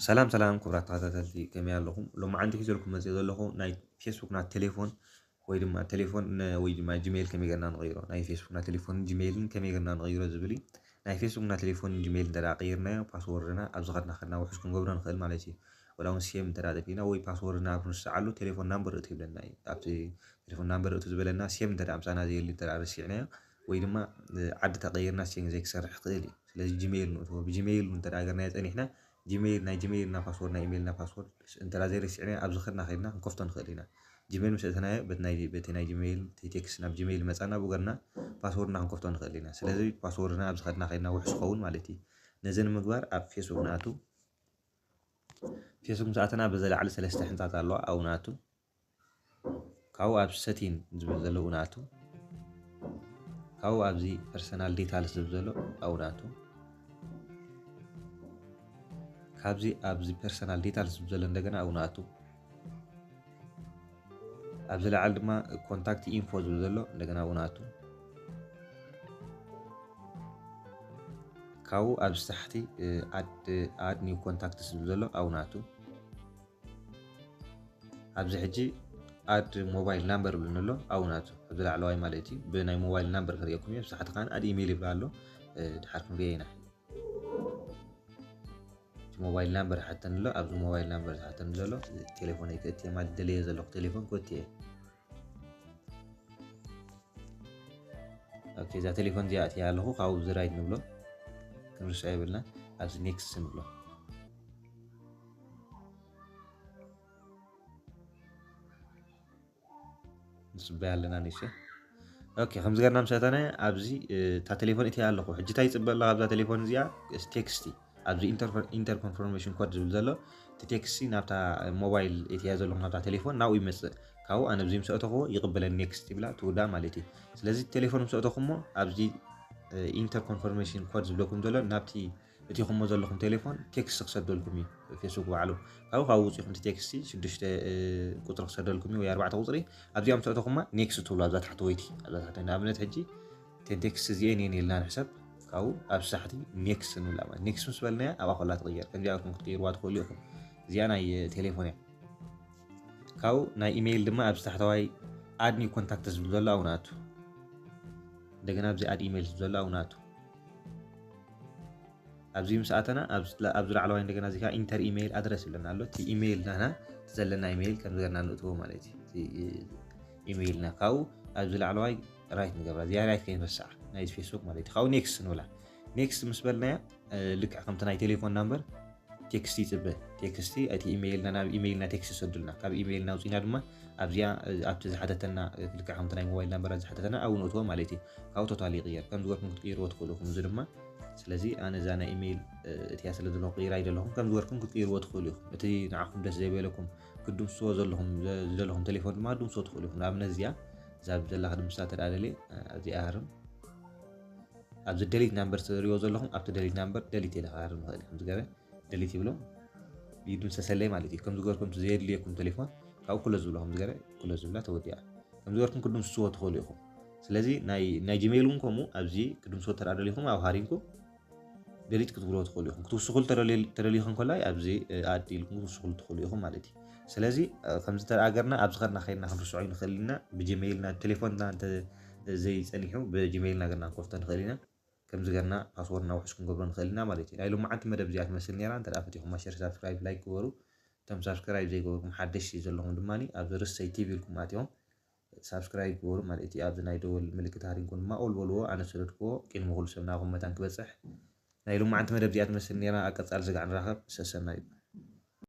ሰላም ሰላም ክቡራት ተኸታተልቲ፣ ከመይ ኣለኹም? ሎማዓንቲ ሒዘልኩም መፅእ ዘለኹ ናይ ፌስቡክና ቴሌፎን ወይ ድማ ቴሌፎን ነ- ወይ ድማ ጂሜይል ከመይ ገርና ንቕይሮ፣ ናይ ፌስቡክና ቴሌፎን ጂሜይልን ከመይ ገርና ንቕይሮ ዝብል እዩ። ናይ ፌስቡክና ቴሌፎን ጂሜይል እንተ ደኣ ቀይርናዮ፣ ፓስወርድና ኣብ ዝኸድና ከድና ውሑስ ክንገብሮ ንኽእል ማለት እዩ። ወላ እውን ሴም እንተ ደኣ ጠፊእና ወይ ፓስወርድና ኣብ ንስዓሉ ቴሌፎን ናምበር እቱ ይብለና እዩ። ኣብቲ ቴሌፎን ናምበር እቱ ዝበለና ሴም እንተ ደኣ ምሳና ዘየሊ እንተ ደኣ ረሲዕናዮ ወይ ድማ ዓዲ ተቐይርና ሴም ዘይክሰርሕ ይኽእል እዩ። ስለዚ ጂሜይል ንእትዎ። ብጂሜይል እንተ ደኣ ገርናዮ ጸኒሕና ጂሜይል ናይ ጂሜይልና ፓስወርድ ናይ ኢሜይልና ፓስወርድ እንተ ዘይረሲዕናዮ ኣብ ዝኸድና ከድና ክንከፍቶ ንኽእል ኢና። ጂሜይል ምስ እተናዮ በቲ ናይ ጂሜይል ቴክስት ናብ ጂሜይል መጻና ብኡ ገርና ፓስወርድና ክንከፍቶ ንኽእል ኢና። ስለዚ ፓስወርድና ኣብ ዝኸድና ከድና ውሑስ ክኸውን ማለት እዩ። ነዚ ንምግባር ኣብ ፌስቡክ ንኣቱ። ፌስቡክ ምስ ኣተና በዚ ላዕሊ ሰለስተ ሕንጻጽ ኣለዋ ኣብኡ ንኣቱ። ካብኡ ኣብ ሰቲን ዝብል ዘሎ ንኣቱ። ካብኡ ኣብዚ ፐርሰናል ዲታልስ ዝብል ዘሎ ኣብኡ ንኣቱ። ካብዚ ኣብዚ ፐርሰናል ዲታልስ ዝብል ዘሎ እንደገና ኣብኡ ንኣቱ። ኣብዚ ላዕሊ ድማ ኮንታክት ኢንፎ ዝብል ዘሎ እንደገና ኣብኡ ንኣቱ። ካብኡ ኣብዚ ታሕቲ ኣድ ኒው ኮንታክትስ ዝብል ዘሎ ኣብኡ ንኣቱ። ኣብዚ ሕጂ ኣድ ሞባይል ናምበር ይብለኒ ኣሎ ኣብኡ ንኣቱ። ኣብዚ ላዕለዋይ ማለት እዩ። ብናይ ሞባይል ናምበር ክርእየኩም እየ። ኣብዚ ታሕቲ ከኣ ኣድ ኢሜይል ይብል ኣሎ። ድሓር ክንርእዮ ኢና። እቲ ሞባይል ናምበር ይሓተኒ ኣሎ። ኣብዚ ሞባይል ናምበር ዝሓተኒ ዘሎ ቴሌፎነይ ክእትየ ማለት ደልየ ዘለኹ ቴሌፎን ክእትየ። ኦኬ፣ እዛ ቴሌፎን እዚኣ እትያ ኣለኹ። ካብኡ እዚ ራይት ንብሎ። ክንርስዖ የብልና። ኣብዚ ኔክስት ንብሎ። ንጽበያ ኣለና ንእሽተይ። ኦኬ፣ ከምዚ ገርና ምስ ኣተናዮ ኣብዚ እታ ቴሌፎን እትያ ኣለኹ። ሕጂ እንታይ ይጽበ ኣለኹ ኣብዛ ቴሌፎን እዚኣ? ቴክስቲ ኣብዚ ኢንተር ኮንፈርሜሽን ኮድ ዝብል ዘሎ እቲ ቴክስቲ ናብታ ሞባይል እትያ ዘለኹ ናብታ ቴሌፎን ናብኡ ይመጽእ። ካብኡ ኣነ ኣብዚ ምስ ኣእተኽዎ ይቕበለኒ ኔክስት ይብላ ትውዳእ ማለት እዩ። ስለዚ ቴሌፎን ምስ ኣእተኹሞ ኣብዚ ኢንተር ኮንፈርሜሽን ኮድ ዝብለኩም ዘሎ ናብቲ እቲኹሞ ዘለኹም ቴሌፎን ቴክስት ክሰደልኩም እዩ ፌስቡክ ባዕሉ። ካብኡ ካብ ውፅኢኹም እቲ ቴክስቲ ሽዱሽተ ቁፅሪ ክሰደልኩም እዩ ወይ ኣርባዕተ ቁፅሪ። ኣብዚኣ ምስ ኣእተኹማ ኔክስት ትብሉ ኣብዛ ታሕተወይቲ ኣብዛ ታሕተወይቲ ንኣብነት ሕጂ ቴክስት እዚኤን እየን ኢልና ንሕሰብ። ካብኡ ኣብ ሳሕቲ ኔክስት ንብላ ማለት ኔክስት ምስ በልናያ ኣብኣ ኮላ ትቕየር። ከምዚኣ ኢኹም ክትቅይርዋ ትኽእሉ ኢኹም። እዚኣ ናይ ቴሌፎን እያ። ካብኡ ናይ ኢሜይል ድማ ኣብዚ ታሕተዋይ ኣድ ኒው ኮንታክት ዝብል ዘሎ ኣብኡ ንኣቱ። እንደገና ኣብዚ ኣድ ኢሜይል ዝብል ዘሎ ኣብኡ ንኣቱ። ኣብዚ ምስ ኣተና ኣብዚ ላዕለዋይ እንደገና እዚ ኢንተር ኢሜይል ኣድረስ ይብለና ኣሎ። እቲ ኢሜይል ናና እቲ ዘለና ኢሜይል ከም ዝገርና ንእትዎ ማለት እዩ። ኢሜይልና ካብኡ ኣብዚ ላዕለዋይ ራይት ንገብራ እዚኣ ራይት ከይንረስዓ ናይ ፌስቡክ ማለት እዩ። ካብኡ ኔክስት ንብላ። ኔክስት ምስ በልናያ ልክዕ ከምቲ ናይ ቴሌፎን ናምበር ቴክስቲ ይጽበ። ቴክስቲ እቲ ኢሜይልና ናብ ኢሜይልና ቴክስቲ ይሰዱልና። ካብ ኢሜይልና ውፅኢና ድማ ኣብዚኣ ኣብቲ ዝሓተተና ልክዕ ከምቲ ናይ ሞባይል ናምበራት ዝሓተተና ኣብኡ ንእትዎ ማለት እዩ። ካብኡ ቶታሊ ይቕየር። ከም ዝገርኩም ክትቅይርዎ ትኽእሉ ኢኹም። እዚ ድማ ስለዚ ኣነ እዛ ናይ ኢሜይል እትያ ስለ ዘለኹ ቅይራ ኣይደለኹም። ከም ዝገርኩም ክትቅይርዎ ትኽእሉ ኢኹም። እቲ ንዓኹም ደስ ዘይበለኩም ክትድምስዎ ዘለኹም ዝደለኹም ቴሌፎን ድማ ድምስዎ ትኽእሉ ኢኹም። ንኣብነት እዚኣ እዛ ብዘላ ክድምሳ ተደኣ ደልየ ኣብዚኣ ሃርም ኣብዚ ደሊት ናምበር ትሪእዎ ዘለኹም ኣብቲ ደሊት ናምበር ደሊት ኢለ ክሃርም ንኽእል ከም ዝገበ ደሊት ይብሎ ይድምሰሰለይ ማለት እዩ። ከም ዝገርኩም ዘየድልየኩም ቴሌፎን ካብ ኩሎ ዝብሎ ከም ዝገበ ኩሎ ዝብላ ተወዲኣ ከም ዝገርኩም ክድምስዎ ትኽእሉ ኢኹም። ስለዚ ናይ ጂሜይል እውን ከምኡ ኣብዚ ክድምስዎ ተደኣ ደሊኹም ኣብ ሃሪምኩም ደሊት ክትብልዎ ትኽእሉ ኢኹም። ክትውስኹሉ ተደልዩ እንከሎ ኣብዚ ኣድ ኢልኩም ክትውስኹሉ ትኽእሉ ኢኹም ማለት እዩ። ስለዚ ከምዚ ተደኣ ገርና ኣብዚ ከድና ከይድና ክንርስዖ ንኽእል ኢና። ብጂሜይልና ቴሌፎንና እንተ ዘይጸኒሑ ብጂሜይልና ገርና ክንከፍቶ ንኽእል ኢና። ከምዚ ገርና ፓስወርድና ውሑስ ክንገብሮ ንኽእል ኢና ማለት እዩ። ናይ ሎማዓንቲ መደብ እዚኣ ትመስል ነይራ። እንተ ደኣ ፈቲኹማ ሸር ሳብስክራይብ ላይክ ግበሩ። እቶም ሳብስክራይብ ዘይገበርኩም ሓደሽቲ ዘለኹም ድማ ኣብዚ ርሰይ ቲቪ ኢልኩም ኣትዮም ሳብስክራይብ ግበሩ ማለት እዩ። ኣብዚ ናይ ደወል ምልክት ሃሪምኩም ድማ ኦል በልዎ። ኣነ ዝሰደድክዎ ቅድሚ ኩሉ ሰብ ናኹም መታን ክበፅሕ። ናይ ሎማዓንቲ መደብ እዚኣ ትመስል ነይራ። ኣብ ቀፃሊ ስጋዕ ንራኸብ። ሰሰናዩ።